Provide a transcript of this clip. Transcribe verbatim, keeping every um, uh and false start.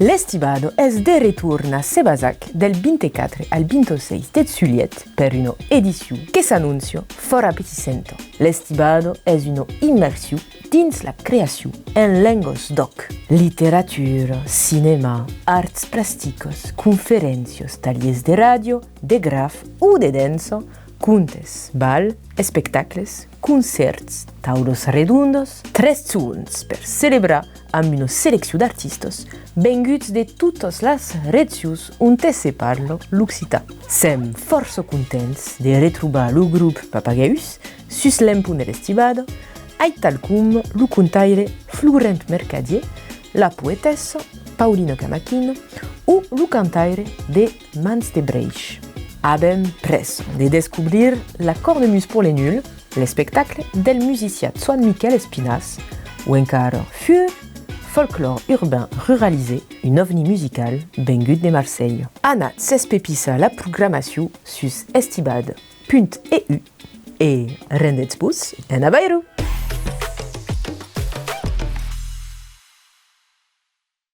L'Estibada es de retorn a Sebasac del vint-e-quatre al vint-e-sièis de julhet per una edicion que s'anóncia fòra apetissenta. L'Estibada es una immersion dins la creacion en lengas d'òc. Literatura, cinèma, arts plasticas, conferéncias, talhièrs de ràdio, de graf o de dança, contes, bal, espectacles, concèrts, taulas redondas, tres jorns per celebrar amb una seleccion d'artistas venguts de totas las regions onte se parla l'occitan. Sèm fòrça contents de retrobar lo grop Papagèus sus l'empont de l'Estibada, aital coma lo contaire Florent Mercadier, la poetessa Paulina Camaquin o lo cantaire de Mans de Breish. Avèm pressa de descobrir La cornemuse pour les nuls, l'espectacle del musician Joan Miquèl Espinàs, o encara Fur, folclòre urbain ruralizé, un ovni musical vengut de Marselha. Anatz espepissar la programacion sus estibada punt e u e rendetz-vos en Avairon!